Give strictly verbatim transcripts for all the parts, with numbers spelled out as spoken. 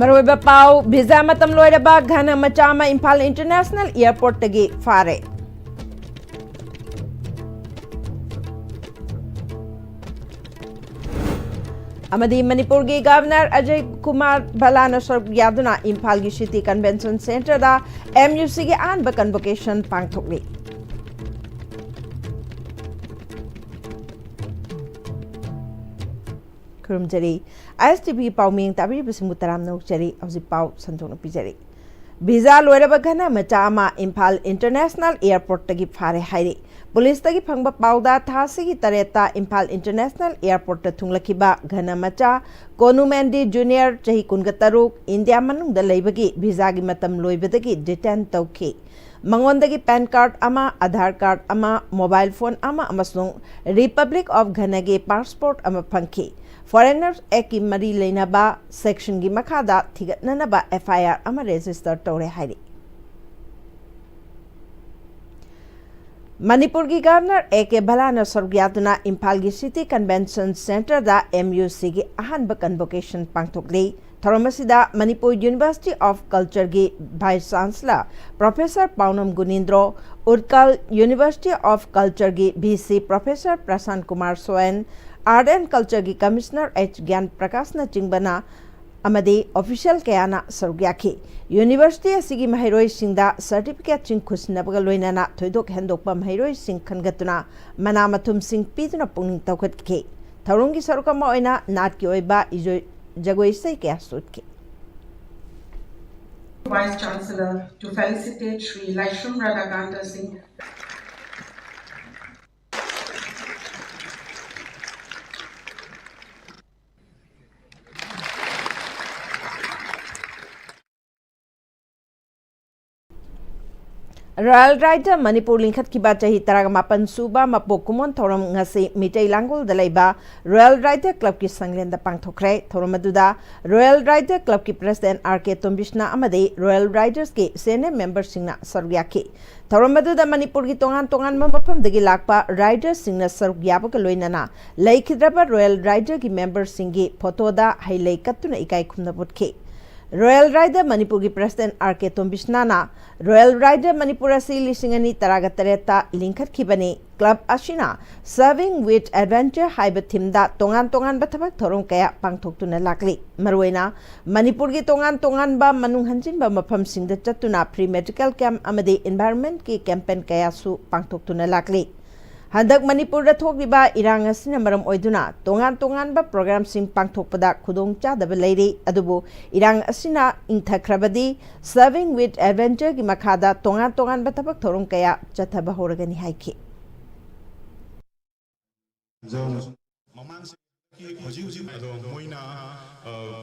ꯑꯔꯣꯏꯕ ꯄꯥꯎ, ꯚꯤꯖꯥ ꯃꯇꯝ ꯂꯣꯏꯔꯕ ꯘꯅ ꯃꯆꯥ ꯑꯃ ꯏꯝꯐꯥꯜ ꯏꯟꯇꯔꯅꯦꯁꯅꯦꯜ ꯑꯦꯌꯔꯄꯣꯔꯠꯇꯒꯤ ꯐꯥꯔꯦ꯫ ꯑꯃꯗꯤ ꯃꯅꯤꯄꯨꯔꯒꯤ ꯒꯕꯔꯅꯔ ꯑꯖꯌ ꯀꯨꯃꯥꯔ ꯚꯜꯂꯥꯅ ꯁꯔꯨꯛ ꯌꯥꯗꯨꯅ ꯏꯝꯐꯥꯜꯒꯤ ꯁꯤꯇꯤ ꯀꯟꯚꯦꯟꯁꯟ ꯁꯦꯟꯇꯔꯗ ꯑꯦꯝ ꯌꯨ ꯁꯤꯒꯤ ꯑꯍꯥꯟꯕ ꯀꯟꯚꯣꯀꯦꯁꯟ ꯄꯥꯡꯊꯣꯛꯂꯤ꯫ ꯈꯨꯔꯨꯝꯖꯔꯤ꯫ ꯑꯥꯏ ꯑꯦꯁ ꯇꯤ ꯚꯤ ꯄꯥꯎꯃꯤꯡ ꯇꯥꯕꯤꯔꯤꯕꯁꯤꯡꯕꯨ ꯇꯔꯥꯝꯅ ꯑꯣꯛꯆꯔꯤ꯫ ꯍꯧꯖꯤꯛ ꯄꯥꯎ ꯁꯟꯗꯣꯛꯅ ꯄꯤꯖꯔꯤ꯫ ꯚꯤꯖꯥ ꯂꯣꯏꯔꯕ ꯘꯅ ꯃꯆꯥ ꯑꯃ ꯏꯝꯐꯥꯜ ꯏꯟꯇꯔꯅꯦꯁꯅꯦꯜ ꯑꯦꯌꯔꯄꯣꯔꯠꯇꯒꯤ ꯐꯥꯔꯦ ꯍꯥꯏꯔꯤ꯫ ꯄꯨꯂꯤꯁꯇꯒꯤ ꯐꯪꯕ ꯄꯥꯎꯗ ꯊꯥꯁꯤꯒꯤ ꯇꯔꯦꯠꯇ ꯏꯝꯐꯥꯜ ꯏꯟꯇꯔꯅꯦꯁꯅꯦꯜ ꯑꯦꯌꯔꯄꯣꯔꯠꯇ ꯊꯨꯡꯂꯛꯈꯤꯕ ꯘꯅ ꯃꯆꯥ ꯀꯣꯅꯨ ꯃꯦꯟꯗꯤ ꯖꯨꯅꯤꯌꯔ, ꯆꯍꯤ ꯀꯨꯟꯒ ꯇꯔꯨꯛ, ꯏꯟꯗꯤꯌꯥ ꯃꯅꯨꯡꯗ ꯂꯩꯕꯒꯤ ꯚꯤꯖꯥꯒꯤ ꯃꯇꯝ ꯂꯣꯏꯕꯗꯒꯤ ꯗꯤꯇꯦꯟ ꯇꯧꯈꯤ꯫ ꯃꯉꯣꯟꯗꯒꯤ ꯄꯦꯟ ꯀꯥꯔꯗ ꯑꯃ, ꯑꯥꯙꯥꯔ ꯀꯥꯔꯗ ꯑꯃ, ꯃꯣꯕꯥꯏꯜ ꯐꯣꯟ ꯑꯃ ꯑꯃꯁꯨꯡ ꯔꯤꯄꯕ꯭ꯂꯤꯛ ꯑꯣꯐ ꯘꯅꯒꯤ ꯄꯥꯁꯄꯣꯔꯠ ꯑꯃ ꯐꯪꯈꯤ꯫ ꯐꯣꯔꯦꯅꯔꯁ ꯑꯦꯛꯀꯤ ꯃꯔꯤ ꯂꯩꯅꯕ ꯁꯦꯛꯁꯟꯒꯤ ꯃꯈꯥꯗ ꯊꯤꯒꯠꯅꯅꯕ ꯑꯦꯐ ꯑꯥꯏ ꯑꯥꯔ ꯑꯃ ꯔꯦꯖꯤꯁꯇꯔ ꯇꯧꯔꯦ ꯍꯥꯏꯔꯤ꯫ ꯃꯅꯤꯄꯨꯔꯒꯤ ꯒꯕꯔꯅꯔ ꯑꯦ ꯀꯦ ꯚꯜꯂꯥꯅ ꯁꯔꯨꯛ ꯌꯥꯗꯨꯅ ꯏꯝꯐꯥꯜꯒꯤ ꯁꯤꯇꯤ ꯀꯟꯚꯦꯟꯁꯟ ꯁꯦꯟꯇꯔꯗ ꯑꯦꯝ ꯌꯨ ꯁꯤꯒꯤ ꯑꯍꯥꯟꯕ ꯀꯟꯚꯣꯀꯦꯁꯟ ꯄꯥꯡꯊꯣꯛꯂꯤ꯫ ꯊꯧꯔꯝ ꯑꯁꯤꯗ ꯃꯅꯤꯄꯨꯔ ꯌꯨꯅꯤꯚꯔꯁꯤꯇꯤ ꯑꯣꯐ ꯀꯜꯆꯔꯒꯤ vice ꯆꯥꯟꯁꯂꯔ professor ꯄꯥꯎꯅꯝ ꯒꯨꯅꯤꯟꯗ꯭ꯔꯣ, Utkal university of ꯀꯜꯆꯔꯒꯤ V C professor ꯄ꯭ꯔꯁꯥꯟ Kumar ꯁꯣꯌꯟ, art and ꯀꯜꯆꯔꯒꯤ ꯀꯃꯤꯁꯅꯔ ꯑꯩꯆ ꯒ꯭ꯌꯥꯟ ꯄ꯭ꯔꯀꯥꯁꯅꯆꯤꯡꯕꯅ ꯑꯃꯗꯤ ꯑꯣꯐꯤꯁꯤꯌꯦꯜ ꯀꯌꯥꯅ ꯁꯔꯨꯛ ꯌꯥꯈꯤ꯫ ꯌꯨꯅꯤꯚꯔꯁꯤꯇꯤ ꯑꯁꯤꯒꯤ ꯃꯍꯩꯔꯣꯏꯁꯤꯡꯗ ꯁꯔꯇꯤꯐꯤꯀꯦꯠꯁꯤꯡ ꯈꯨꯠꯁꯤꯟꯅꯕꯒ ꯂꯣꯏꯅꯅ ꯊꯣꯏꯗꯣꯛ ꯍꯦꯟꯗꯣꯛꯄ ꯃꯍꯩꯔꯣꯏꯁꯤꯡ ꯈꯟꯒꯠꯇꯨꯅ ꯃꯅꯥ ꯃꯊꯨꯝꯁꯤꯡ ꯄꯤꯗꯨꯅ ꯄꯨꯛꯅꯤꯡ ꯊꯧꯒꯠꯈꯤ꯫ ꯊꯧꯔꯝꯒꯤ ꯁꯔꯨꯛ ꯑꯃ ꯑꯣꯏꯅ ꯅꯥꯠꯀꯤ ꯑꯣꯏꯕ ꯏꯖꯣꯏ-, ꯖꯒꯣꯏ ꯏꯁꯩ ꯀꯌꯥꯁꯨ ꯎꯠꯈꯤ꯫ Vice Chancellor to felicitate Shri Laishram Radhakanta Singh. Royal ride Manipur ꯂꯤꯡꯈꯠꯈꯤꯕ ꯆꯍꯤ ꯇꯔꯥꯃꯥꯄꯟ ꯁꯨꯕ ꯃꯄꯣꯛ ꯀꯨꯝꯑꯣꯟ ꯊꯧꯔꯝ ꯉꯁꯤ ꯃꯤꯇꯩ ꯂꯥꯡꯒꯣꯜꯗ ꯂꯩꯕ ꯔꯣꯌꯦꯜ ꯔꯥꯏꯗ ꯀ꯭ꯂꯕꯀꯤ ꯁꯪꯂꯦꯟꯗ ꯄꯥꯡꯊꯣꯛꯈ꯭ꯔꯦ꯫ ꯊꯧꯔꯝ ꯑꯗꯨꯗ ꯔꯣꯌꯦꯜ ꯔꯥꯏꯗ ꯀ꯭ꯂꯕꯀꯤ ꯄ꯭ꯔꯁꯤꯗꯦꯟ ꯑꯥꯔ ꯀꯦ ꯇꯣꯝꯕꯤꯁꯅꯥ ꯑꯃꯗꯤ ꯔꯣꯌꯦꯜ ꯔꯥꯏꯗꯔꯁꯀꯤ ꯁꯦꯅꯤꯌꯔ ꯃꯦꯝꯕꯔꯁꯤꯡꯅ ꯁꯔꯨꯛ ꯌꯥꯈꯤ꯫ ꯊꯧꯔꯝ ꯑꯗꯨꯗ ꯃꯅꯤꯄꯨꯔꯒꯤ ꯇꯣꯉꯥꯟ ꯇꯣꯉꯥꯟꯕ ꯃꯐꯝꯗꯒꯤ ꯂꯥꯛꯄ ꯔꯥꯏꯗꯔꯁꯤꯡꯅ ꯁꯔꯨꯛ ꯌꯥꯕꯒ ꯂꯣꯏꯅꯅ ꯂꯩꯈꯤꯗ꯭ꯔꯕ ꯔꯣꯌꯦꯜ ꯔꯥꯏꯗꯔꯒꯤ ꯃꯦꯝꯕꯔꯁꯤꯡꯒꯤ ꯐꯣꯇꯣꯗ ꯍꯩ ꯂꯩ ꯀꯠꯇꯨꯅ ꯏꯀꯥꯏ ꯈꯨꯝꯅꯕ ꯎꯠꯈꯤ꯫ Royal Rider ꯃꯅꯤꯄꯨꯔꯒꯤ ꯄ꯭ꯔꯦꯁꯤꯗꯦꯟ ꯑꯥꯔ ꯀꯦ ꯇꯣꯝꯕꯤꯁꯅꯥꯅ Royal Rider ꯃꯅꯤꯄꯨꯔ ꯑꯁꯤ ꯂꯤꯁꯤꯡ ꯑꯅꯤ ꯇꯔꯥꯒ ꯇꯔꯦꯠꯇ ꯂꯤꯡꯈꯠꯈꯤꯕꯅꯤ꯫ ꯀ꯭ꯂꯕ ꯑꯁꯤꯅ Serving with Adventure ꯍꯥꯏꯕ ꯊꯤꯝꯗ ꯇꯣꯉꯥꯟ ꯇꯣꯉꯥꯟꯕ ꯊꯕꯛ ꯊꯧꯔꯝ ꯀꯌꯥ ꯄꯥꯡꯊꯣꯛꯇꯨꯅ ꯂꯥꯛꯂꯤ꯫ ꯃꯔꯨꯑꯣꯏꯅ ꯃꯅꯤꯄꯨꯔꯒꯤ ꯇꯣꯉꯥꯟ ꯇꯣꯉꯥꯟꯕ ꯃꯅꯨꯡ ꯍꯟꯖꯤꯟꯕ ꯃꯐꯝꯁꯤꯡꯗ ꯆꯠꯇꯨꯅ free medical camp ꯑꯃꯗꯤ environment ꯀꯤ campaign ꯀꯌꯥꯁꯨ ꯄꯥꯡꯊꯣꯛꯇꯨꯅ ꯂꯥꯛꯂꯤ꯫ ꯍꯟꯗꯛ ꯃꯅꯤꯄꯨꯔꯗ ꯊꯣꯛꯂꯤꯕ ꯏꯔꯥꯡ ꯑꯁꯤꯅ ꯃꯔꯝ ꯑꯣꯏꯗꯨꯅ ꯇꯣꯉꯥꯟ ꯇꯣꯉꯥꯟꯕ program ꯁꯤꯡ ꯄꯥꯡꯊꯣꯛꯄꯗ ꯈꯨꯗꯣꯡꯆꯥꯗꯕ ꯂꯩꯔꯤ꯫ ꯑꯗꯨꯕꯨ ꯏꯔꯥꯡ ꯑꯁꯤꯅ ꯏꯪꯊꯈ꯭ꯔꯕꯗꯤ Serving with Adventure ꯒꯤ ꯃꯈꯥꯗ ꯇꯣꯉꯥꯟ ꯇꯣꯉꯥꯟꯕ ꯊꯕꯛ ꯊꯧꯔꯝ ꯀꯌꯥ ꯆꯠꯊꯕ ꯍꯧꯔꯒꯅꯤ ꯍꯥꯏꯈꯤ꯫ ꯃꯃꯥꯡ ꯆꯍꯤꯒꯤ ꯍꯧꯖꯤꯛ ꯍꯧꯖꯤꯛ ꯑꯗꯣ ꯃꯣꯏꯅ, ꯑ,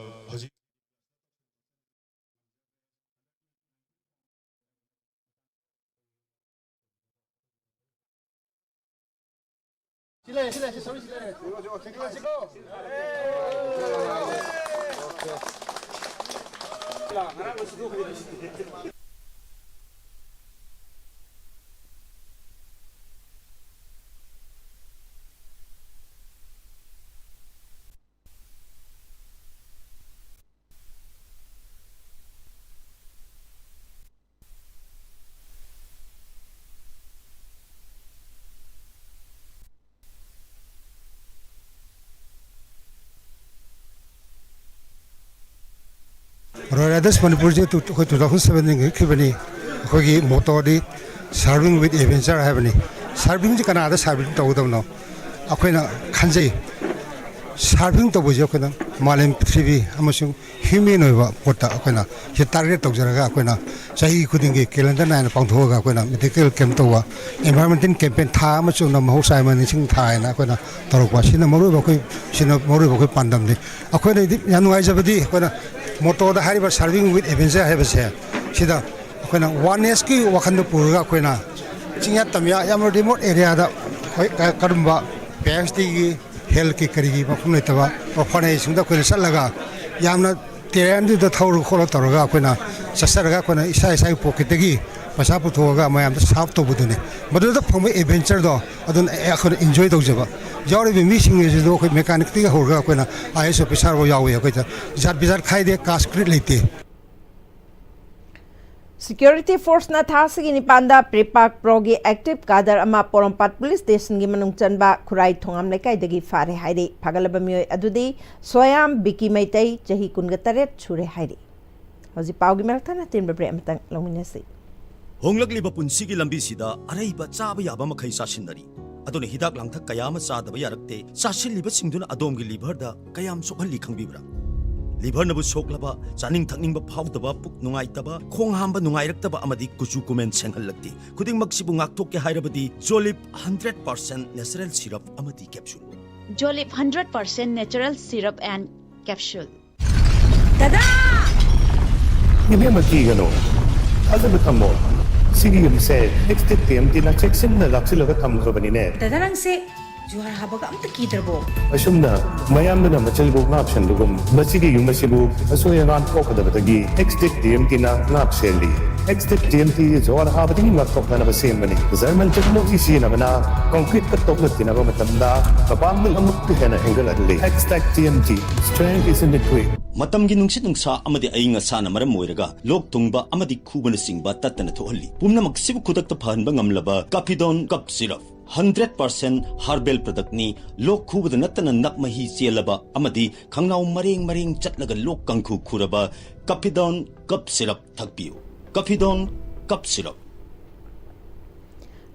ꯍꯧꯖꯤꯛ Royal Riders ꯃꯅꯤꯄꯨꯔꯁꯦ ꯇꯨ-, ꯑꯩꯈꯣꯏ two thousand seven ꯗꯒꯤ ꯂꯤꯡꯈꯠꯈꯤꯕꯅꯤ꯫ ꯑꯩꯈꯣꯏꯒꯤ motto D Serving with Adventure ꯍꯥꯏꯕꯅꯤ꯫ Serving ꯁꯤ ꯀꯅꯥꯗ serving ꯇꯧꯒꯗꯕꯅꯣ? ꯑꯩꯈꯣꯏꯅ ꯈꯟꯖꯩ, serving ꯇꯧꯕꯁꯦ ꯑꯩꯈꯣꯏꯅ ꯃꯥꯂꯦꯝ ꯄ꯭ꯔꯤꯊꯤꯕꯤ ꯑꯃꯁꯨꯡ human ꯑꯣꯏꯕ ꯄꯣꯠꯇ ꯑꯩꯈꯣꯏꯅ ꯁꯤ target ꯇꯧꯖꯔꯒ ꯑꯩꯈꯣꯏꯅ ꯆꯍꯤ ꯈꯨꯗꯤꯡꯒꯤ calendar ꯅꯥꯏꯅ ꯄꯥꯡꯊꯣꯛꯑꯒ ꯑꯩꯈꯣꯏꯅ medical camp ꯇꯧꯕ, environmental campaign ꯊꯥ ꯑꯃ ꯆꯨꯞꯅ ꯃꯍꯧꯁꯥ ꯑꯃ ꯅꯤꯡꯁꯤꯡ ꯊꯥ ꯍꯥꯏꯅ ꯑꯩꯈꯣꯏꯅ ꯇꯧꯔꯛꯄ, ꯁꯤꯅ ꯃꯔꯨꯑꯣꯏꯕ ꯑꯩꯈꯣꯏ, ꯁꯤꯅ ꯃꯔꯨꯑꯣꯏꯕ ꯑꯩꯈꯣꯏ ꯄꯥꯟꯗꯝꯅꯤ꯫ ꯑꯩꯈꯣꯏꯅꯗꯤ ꯌꯥꯝ ꯅꯨꯡꯉꯥꯏꯖꯕꯗꯤ ꯑꯩꯈꯣꯏꯅ motto ꯗ ꯍꯥꯏꯔꯤꯕ Serving with Adventure ꯍꯥꯏꯕꯁꯦ, ꯁꯤꯗ ꯑꯩꯈꯣꯏꯅ oneness ꯀꯤ ꯋꯥꯈꯜꯗ ꯄꯨꯔꯒ ꯑꯩꯈꯣꯏꯅ ꯆꯤꯡꯌꯥ ꯇꯝꯌꯥ ꯌꯥꯝꯅ remote area ꯗ ꯍꯣꯏ ꯀ-, ꯀꯔꯝꯕ P H D ꯒꯤ health ꯀꯤ ꯀꯔꯤꯒꯤ ꯃꯐꯝ ꯂꯩꯇꯕ orphanage ꯁꯤꯡꯗ ꯑꯩꯈꯣꯏꯅ ꯆꯠꯂꯒ ꯌꯥꯝꯅ terrain ꯗꯨꯗ ꯊꯧꯔ ꯈꯣꯠꯂ ꯇꯧꯔꯒ ꯑꯩꯈꯣꯏꯅ ꯆꯠꯆꯔꯒ ꯑꯩꯈꯣꯏꯅ ꯏꯁꯥ ꯏꯁꯥꯒꯤ pocket ꯇꯒꯤ ꯄꯩꯁꯥ ꯄꯨꯊꯣꯛꯑꯒ ꯃꯌꯥꯝꯗ serve ꯇꯧꯕꯗꯨꯅꯤ꯫ ꯃꯗꯨꯗ ꯐꯪꯕ adventure ꯗꯣ ꯑꯗꯨꯅ ꯑꯩꯈꯣꯏꯅ enjoy ꯇꯧꯖꯕ꯫ ꯌꯥꯎꯔꯤꯕ ꯃꯤꯁꯤꯡ ꯑꯁꯤꯗ ꯑꯩꯈꯣꯏ mechanicꯇꯒꯤ ꯍꯧꯔꯒ ꯑꯩꯈꯣꯏꯅ IAS officerꯐꯥꯎ ꯌꯥꯎꯏ꯫ ꯑꯩꯈꯣꯏꯗ ꯖꯥꯠ ꯕꯤꯖꯥꯠ ꯈꯥꯏꯗꯦ, caste creed ꯂꯩꯇꯦ꯫ Security forceꯅ ꯊꯥ ꯑꯁꯤꯒꯤ ꯅꯤꯄꯥꯟꯗ PREPAK Proꯒꯤ active cadre ꯑꯃ ꯄꯣꯔꯣꯝꯄꯥꯠ police stationꯒꯤ ꯃꯅꯨꯡ ꯆꯟꯕ ꯈꯨꯔꯥꯏ ꯊꯣꯉꯥꯝ ꯂꯩꯀꯥꯏꯗꯒꯤ ꯐꯥꯔꯦ ꯍꯥꯏꯔꯤ꯫ ꯐꯥꯒꯠꯂꯕ ꯃꯤꯑꯣꯏ ꯑꯗꯨꯗꯤ ꯁꯣꯌꯥꯝ ꯕꯤꯀꯤ ꯃꯩꯇꯩ, ꯆꯍꯤ ꯀꯨꯟꯒ ꯇꯔꯦꯠ ꯁꯨꯔꯦ ꯍꯥꯏꯔꯤ꯫ ꯍꯧꯖꯤꯛ ꯄꯥꯎꯒꯤ ꯃꯔꯛ ꯊꯠꯅ ꯑꯇꯦꯟꯕ break ꯑꯃꯇꯪ ꯂꯧꯃꯤꯟꯅꯁꯤ꯫ ꯍꯣꯡꯂꯛꯂꯤꯕ ꯄꯨꯟꯁꯤꯒꯤ ꯂꯝꯕꯤꯁꯤꯗ ꯑꯔꯩꯕ ꯆꯥꯕ ꯌꯥꯕ ꯃꯈꯩ ꯆꯥꯁꯤꯟꯅꯔꯤ꯫ ꯑꯗꯨꯅ ꯍꯤꯗꯥꯛ ꯂꯥꯡꯊꯛ ꯀꯌꯥ ꯑꯃ ꯆꯥꯗꯕ ꯌꯥꯔꯛꯇꯦ꯫ ꯆꯥꯁꯤꯜꯂꯤꯕꯁꯤꯡꯗꯨꯅ ꯑꯗꯣꯝꯒꯤ liverꯗ ꯀꯌꯥꯝ ꯁꯣꯛꯍꯜꯂꯤ ꯈꯪꯕꯤꯕ꯭ꯔꯥ? Liverꯅꯕꯨ ꯁꯣꯛꯂꯕ, ꯆꯥꯅꯤꯡ ꯊꯛꯅꯤꯡꯕ ꯐꯥꯎꯗꯕ, ꯄꯨꯛ ꯅꯨꯡꯉꯥꯏꯇꯕ, ꯈꯣꯡ ꯍꯥꯝꯕ ꯅꯨꯡꯉꯥꯏꯔꯛꯇꯕ ꯑꯃꯗꯤ ꯀꯨꯆꯨ ꯀꯨꯃꯦꯟ ꯁꯦꯡꯍꯜꯂꯛꯇꯦ꯫ ꯈꯨꯗꯤꯡꯃꯛꯁꯤꯕꯨ ꯉꯥꯛꯊꯣꯛꯀꯦ ꯍꯥꯏꯔꯕꯗꯤ Jolib hundred percent natural syrup ꯑꯃꯗꯤ capsule꯫ Jolib hundred percent natural syrup and capsule꯫ ꯗꯗꯥ! ꯏꯕꯦꯝꯃ, ꯀꯤꯒꯅꯨ꯫ ꯊꯥꯖꯕ ꯊꯝꯃꯣ꯫ ꯁꯤꯒꯤ ꯌꯨꯝꯁꯦ Extech TMTꯅ ꯆꯦꯛꯁꯤꯟꯅ ꯂꯥꯛꯁꯤꯜꯂꯒ ꯊꯝꯈ꯭ꯔꯕꯅꯤꯅꯦ꯫ ꯗꯗꯥ, ꯅꯪꯁꯦ ꯖꯨꯍꯥꯔ ꯍꯥꯕꯒ ꯑꯝꯇ ꯀꯤꯗ꯭ꯔꯕꯣ? ꯑꯁꯨꯝꯅ ꯃꯌꯥꯝꯗꯨꯅ ꯃꯆꯤꯜꯕꯨ ꯉꯥꯛ ꯁꯦꯟꯕꯒꯨꯝ, ꯃꯁꯤꯒꯤ ꯌꯨꯝ ꯑꯁꯤꯕꯨ ꯑꯁꯣꯏ ꯑꯉꯥꯝ ꯊꯣꯛꯀꯗꯕꯗꯒꯤ Extech TMTꯅ ꯉꯥꯛ ꯁꯦꯜꯂꯤ꯫ Extech TMT ꯖꯨꯍꯥꯔ ꯍꯥꯕꯗꯒꯤ ꯉꯥꯛꯊꯣꯛꯅꯅꯕ ꯁꯦꯝꯕꯅꯤ꯫ German technology ꯁꯤꯖꯤꯟꯅꯕꯅ concreteꯀ ꯇꯣꯛꯅ ꯇꯤꯟꯅꯕ ꯃꯇꯝꯗ ꯃꯄꯥꯡꯒꯜ ꯑꯃꯨꯛꯀ ꯍꯦꯟꯅ ꯍꯦꯟꯒꯠꯍꯜꯂꯤ꯫ Extech TMT, strength is in the grit꯫ ꯃꯇꯝꯒꯤ ꯅꯨꯡꯁꯤꯠ ꯅꯨꯡꯁꯥ ꯑꯃꯗꯤ ꯑꯏꯪ ꯑꯁꯥꯅ ꯃꯔꯝ ꯑꯣꯏꯔꯒ ꯂꯣꯛ ꯊꯨꯡꯕ ꯑꯃꯗꯤ ꯈꯨꯕꯅꯆꯤꯡꯕ ꯇꯠꯇꯅ ꯊꯣꯛꯍꯜꯂꯤ꯫ ꯄꯨꯝꯅꯃꯛꯁꯤꯕꯨ ꯈꯨꯗꯛꯇ ꯐꯍꯟꯕ ꯉꯝꯂꯕ Capidon Cough Syrup, hundred percent herbal productꯅꯤ꯫ ꯂꯣꯛ ꯈꯨꯕꯗ ꯅꯠꯇꯅ ꯅꯞ ꯃꯍꯤ ꯆꯦꯜꯂꯕ ꯑꯃꯗꯤ ꯈꯪꯅꯥꯎ ꯃꯔꯦꯡ ꯃꯔꯦꯡ ꯆꯠꯂꯒ ꯂꯣꯛ ꯀꯥꯡꯈꯨ ꯈꯨꯔꯕ Capidon Cough Syrup ꯊꯛꯄꯤꯌꯨ꯫ Capidon Cough Syrup꯫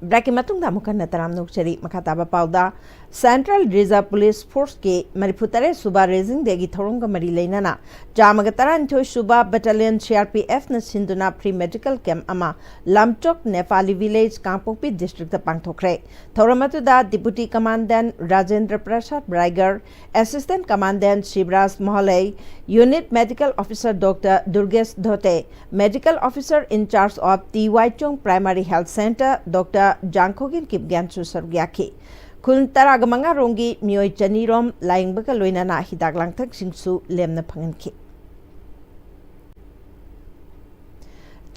Breakꯀꯤ ꯃꯇꯨꯡꯗ ꯑꯃꯨꯛ ꯍꯟꯅ ꯇꯔꯥꯝꯅ ꯑꯣꯛꯆꯔꯤ꯫ ꯃꯈꯥ ꯇꯥꯕ ꯄꯥꯎꯗ, Central Reserve Police Forceꯀꯤ ꯃꯔꯤꯐꯨ ꯇꯔꯦꯠ ꯁꯨꯕ Raising Dayꯒꯤ ꯊꯧꯔꯝꯒ ꯃꯔꯤ ꯂꯩꯅꯅ ꯆꯥꯝꯃꯒ ꯇꯔꯥꯅꯤꯊꯣꯏ ꯁꯨꯕ Battalion CRPFꯅ ꯁꯤꯟꯗꯨꯅ free medical camp ꯑꯃ ꯂꯝꯆꯣꯛ Nepali Village, ꯀꯥꯡꯄꯣꯛꯄꯤ districtꯇ ꯄꯥꯡꯊꯣꯛꯈ꯭ꯔꯦ꯫ ꯊꯧꯔꯝ ꯑꯗꯨꯗ Deputy Commandant Rajendra Prasad ꯕ꯭ꯔꯥꯏꯒꯔ, Assistant Commandant Shivraj ꯃꯣꯍꯂꯩ, Unit Medical Officer Doctor ꯗꯨꯔꯒꯦꯁ ꯙꯣꯇꯦ, Medical Officer in charge of T ꯋꯥꯏꯆꯣꯡ Primary Health Centre Doctor ꯖꯥꯡꯈꯣꯒꯤꯟ ꯀꯤꯞꯒꯦꯟꯁꯨ ꯁꯔꯨꯛ ꯌꯥꯈꯤ꯫ ꯈꯨꯟ ꯇꯔꯥꯒ ꯃꯉꯥ ꯔꯣꯝꯒꯤ ꯃꯤꯑꯣꯏ ꯆꯅꯤ ꯔꯣꯝ ꯂꯥꯌꯦꯡꯕꯒ ꯂꯣꯏꯅꯅ ꯍꯤꯗꯥꯛ ꯂꯥꯡꯊꯛꯁꯤꯡꯁꯨ ꯂꯦꯝꯅ ꯐꯪꯍꯟꯈꯤ꯫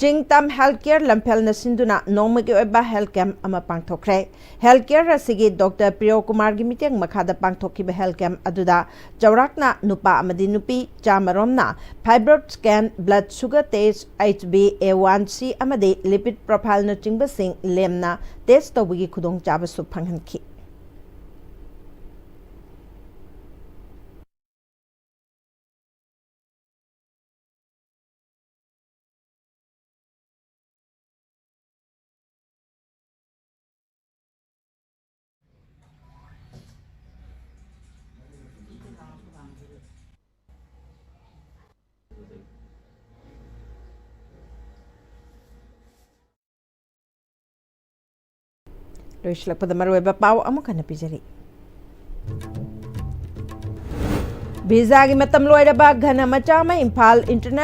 ꯆꯤꯡ ꯇꯝ ꯍꯦꯜꯊ ꯀꯦꯌꯔ ꯂꯝꯐꯦꯜꯅ ꯁꯤꯟꯗꯨꯅ ꯅꯣꯡꯃꯒꯤ ꯑꯣꯏꯕ ꯍꯦꯜꯊ ꯀꯦꯝꯞ ꯑꯃ ꯄꯥꯡꯊꯣꯛꯈ꯭ꯔꯦ꯫ ꯍꯦꯜꯊ ꯀꯦꯌꯔ ꯑꯁꯤꯒꯤ ꯗꯣꯛꯇꯔ ꯄ꯭ꯔꯤꯌꯣ ꯀꯨꯃꯥꯔꯒꯤ ꯃꯤꯠꯌꯦꯡ ꯃꯈꯥꯗ ꯄꯥꯡꯊꯣꯛꯈꯤꯕ ꯍꯦꯜꯊ ꯀꯦꯝꯞ ꯑꯗꯨꯗ ꯆꯥꯎꯔꯥꯛꯅ ꯅꯨꯄꯥ ꯑꯃꯗꯤ ꯅꯨꯄꯤ ꯆꯥꯃꯔꯣꯝꯅ fibroid scan, blood sugar test, H B A one C ꯑꯃꯗꯤ ꯂꯤꯄꯤꯗ ꯄ꯭ꯔꯣꯐꯥꯏꯜꯅꯆꯤꯡꯕꯁꯤꯡ ꯂꯦꯝꯅ ꯇꯦꯁ ꯇꯧꯕꯒꯤ ꯈꯨꯗꯣꯡꯆꯥꯕꯁꯨ ꯐꯪꯍꯟꯈꯤ꯫ ꯂꯣꯏꯁꯤꯜꯂꯛꯄꯗ ꯃꯔꯨꯑꯣꯏꯕ ꯄꯥꯎ ꯑꯃꯨꯛ ꯍꯟꯅ ꯄꯤꯖꯔꯤ꯫ ꯚꯤꯖꯥꯒꯤ ꯃꯇꯝ ꯂꯣꯏꯔꯕ ꯘꯅ ꯃꯆꯥ ꯑꯃ ꯏꯝꯐꯥꯜ ꯏꯟꯇꯔꯅꯦꯁꯅꯦꯜ